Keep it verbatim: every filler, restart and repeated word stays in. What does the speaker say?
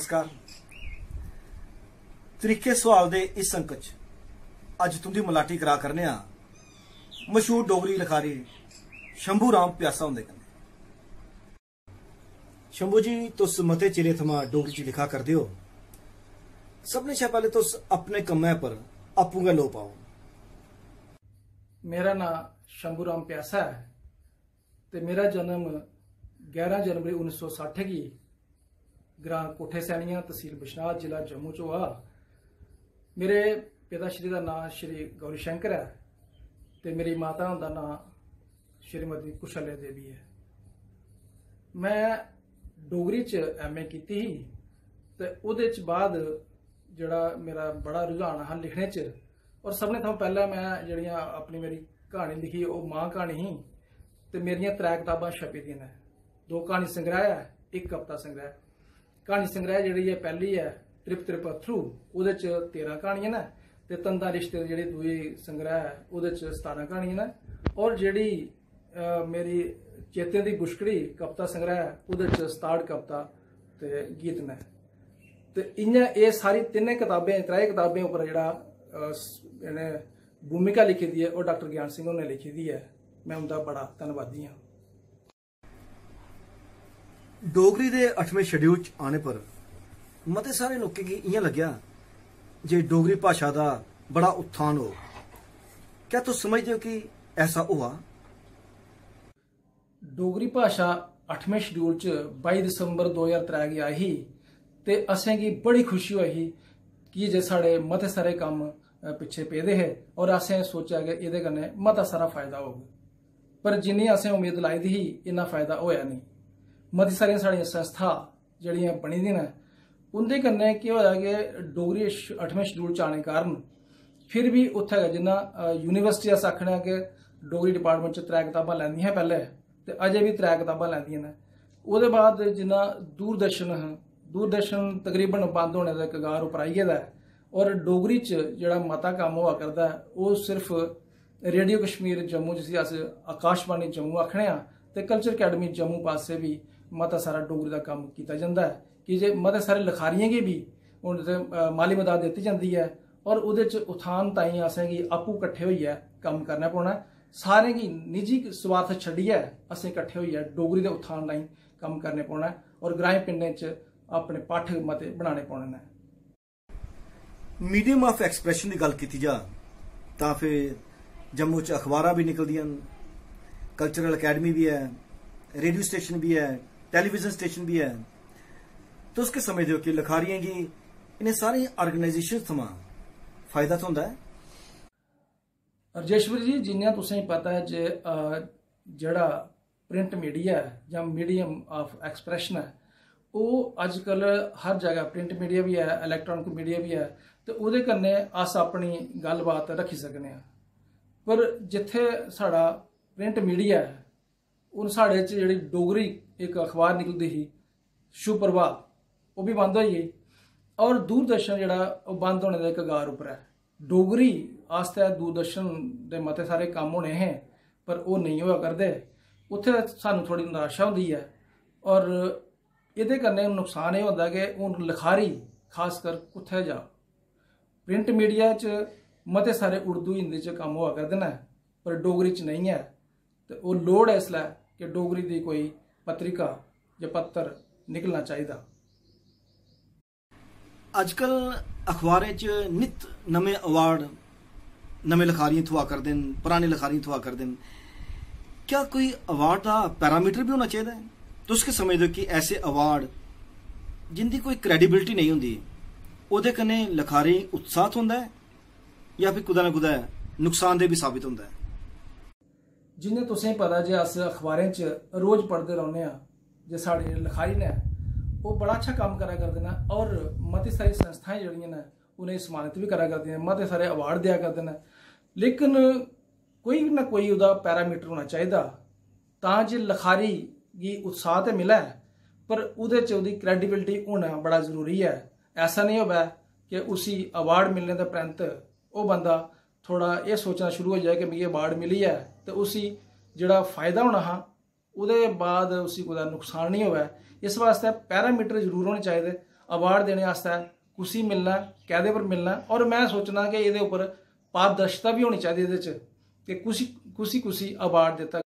नमस्कार। त्रिक्खे सुआल दे इस अंक च अज्ज तुं'दी मलाटी करा करने आं मशहूर डोगरी लखारी शंभू राम प्यासा हुंदे कन्नै। शंभू जी, तुस मते चिरे थमां डोगरी च लिखा करदे ओ। सभनें शा पैह्लें तुस अपने कम्मै पर आपूं गै लोऽ पाओ। मेरा नांऽ शंभू राम प्यासा ऐ ते मेरा जन्म ग्यारह जनवरी उन्नीस सौ सट्ठ गी ग्रां कोठे सैनिया, तहसील बिश्नाह, जिला जम्मू च होआ। मेरे पिता श्री दा नांऽ श्री गौरी शंकर ऐ ते मेरी माता हुंदा नांऽ श्रीमती कुशल्या देवी ऐ। मैं डोगरी च एमए कीती ही ते ओह्दे च बाद जेह्ड़ा मेरा बड़ा रुझान हा लिखने च, और सभनें थमां पैह्लें मैं जेह्ड़ियां अपनी मेरी क्हानी लिखी, ओह् मां क्हानी ही ते मेरियां त्रै कताबां छपी दियां न। दो क्हानी संग्रह ऐ, इक कविता संग्रह। क्हानी संग्रह जेह्ड़ी ऐ, पैह्ली ऐ त्रिप त्रिप अत्थरू, ओह्दे च तेरां क्हानियां न ते तंदा रिश्ते दे जेह्ड़े दूए संग्रह ऐ, ओह्दे च सतारां क्हानियां न। और जेह्ड़ी अ, मेरी चेतें दी बुछकड़ी कविता संग्रह ऐ, ओह्दे च सताह्ठ कविता ते गीत न। ते इ'यां एह् सारी तिन्नें कताबें, त्रै कताबें उप्पर जेह्ड़ा अ, स- इ'नें भूमिका लिखी दी ऐ, ओह् डाक्टर ज्ञान सिंह होरें लिखी दी ऐ। मैं उं'दा बड़ा धन्नवादी आं। डोगरी दे अठमें शेड्यूल च आने पर मते सारे लोकें गी इ'यां लग्गेआ जे डोगरी भाशा दा बड़ा उत्थान होग। क्या तुस समझदे ओ कि ऐसा होआ? डोगरी भाशा अठमें शेड्यूल च बाई दिसंबर दो ज्हार त्रै गी आई ही ते असेंगी बड़ी खुशी होई ही कि जे साढ़े मते सारे कम्म, अ, पिच्छे पेदे हे और असें सोचेआ कि एह्दे कन्नै मता सारा फायदा होग। पर जिन्नी असें उम्मीद लाई दी ही, इन्ना फायदा होया नेईं। मती सारियां साढ़ियां संस्था जेह्ड़ियां बनी दियां न, उं'दे कन्नै केह् होया कि डोगरी श-, अठमें शेड्यूल च आने कारण फिर बी उत्थै गै, जिन्ना, अ, यूनिवर्सिटी अस आखने आं कि डोगरी डिपार्टमेंट च त्रै कताबां लैंदियां हियां पैह्ले, ते अजें बी त्रै कताबां लैंदियां न। ओह्दे बाद जिन्ना दूरदर्शन हा, दूरदर्शन तकरीबन बंद होने दे कगार उप्पर आई गेदा ऐ, और डोगरी च जेह्ड़ा मता कम्म होआ करदा ऐ, ओह् सिर्फ रेडियो कश्मीर जम्मू, जिसी अस आकाशवाणी जम्मू आखने आं, ते कल्चर अकैडमी जम्मू पासै बी मता सारा डोगरी दा कम्म कीता जंदा ऐ, की जे मते सारे लखारियें गी बी हून ते, अ, माली मदद दित्ती जंदी ऐ, और ओह्दे च उत्थान ताईं असेंगी आपूं कट्ठे होइयै कम्म करना पौना ऐ। सारें गी निजी स्वार्थ छड्डियै असें कट्ठे होइयै डोगरी दे उत्थान ताईं कम्म करने पौना ऐ और ग्राएं पिंडें च अपने पाठक मते बनाने पौने न। मीडियम ऑफ एक्सप्रेशन दी गल्ल कीती जा तां फिर जम्मू च अखबारां बी निकलदियां न, कल्चरल अकैडमी बी ऐ, रेडियो स्टेशन बी ऐ, टेलीविजन स्टेशन बी ऐ। तुस केह् समझदे ओ कि लखारियें गी इ'नें सारी आर्गेनाइजेशन थमां फायदा थ्होंदा ऐ? राजेश्वर जी, जि'यां तुसेंगी पता ऐ जे, अ, जेह्ड़ा प्रिंट मीडिया ऐ जां मीडियम ऑफ एक्सप्रेशन ऐ, ओह् अज्जकल हर जगह, प्रिंट मीडिया बी ऐ, इलैक्ट्रॉनिक मीडिया बी ऐ, ते ओह्दे कन्नै अस अपनी गल्लबात रक्खी सकने आं। पर जित्थै साढ़ा प्रिंट मीडिया ऐ, हून साढ़े च जेह्ड़ी डोगरी इक अखबार निकलदी ही, शुभ प्रभात, ओह् बी बंद होई गेई। और दूरदर्शन जेह्ड़ा, ओह् बंद होने दे कगार उप्पर ऐ। डोगरी आस्तै दूरदर्शन दे मते सारे कम्म होने हे, पर ओह् नेईं होआ करदे। उत्थै सानूं थोह्ड़ी निराशा होंदी ऐ। और एह्दे कन्नै नुकसान एह् होंदा कि हून लखारी खासकर कुत्थै जा? प्रिंट मीडिया च मते सारे उर्दू, हिंदी च कम्म होआ करदे न, पर डोगरी च नेईं ऐ। ते ओह् लोड़ ऐ इसलै कि डोगरी दी कोई पत्रिका जां पत्तर निकलना चाहिदा। अजकल अखबारें च नित नमें अवार्ड नमें लखारियें थ्होआ करदे न, पराने लखारियें थ्होआ करदे न। क्या कोई अवार्ड दा पैरामीटर बी होना चाहिदा ऐ? तुस केह् समझदे ओ कि ऐसे अवार्ड जिंदी कोई क्रेडिबिलिटी नेईं होंदी, ओह्दे कन्नै लखारी उत्साह थ्होंदा ऐ जां फ्ही कुतै ना कुतै नुकसानदेह बी साबत होंदा ऐ? जि'यां तुसेंगी पता जे अस अखबारें च रोज पढ़दे रौह्ने आं जे साढ़े जेह्ड़े लखारी न, ओह् बड़ा अच्छा कम्म करा करदे न और मती सारी संस्थाएं जेह्ड़ियां न, उ'नेंगी सम्मानित बी करा करदियां न, मते सारे अवार्ड देआ करदे न। लेकिन कोई ना कोई ओह्दा पैरामीटर होना चाहिदा तां जे लखारी गी उत्साह ते मिलै, पर ओह्दे च ओह्दी क्रेडिबिलिटी होना बड़ा जरूरी ऐ। ऐसा नेईं होवै कि उसी अवार्ड मिलने दे परैंत ओह् बंदा थोह्ड़ा एह् सोचना शुरू होई जाए कि मिगी अवार्ड मिली ऐ ते उसी जेह्ड़ा फायदा होना हा, ओह्दे बाद उसी कुतै नुकसान निं होवै। इस बास्तै पैरामीटर जरूर होने चाहिदे। अवार्ड देने आस्तै कुसी मिलना ऐ, कैह्दे पर मिलना ऐ, और में सोचना कि एह्दे उप्पर पारदर्शता बी होनी चाहिदी एह्दे च कि कुसी कुसी कुसी अवार्ड दित्ता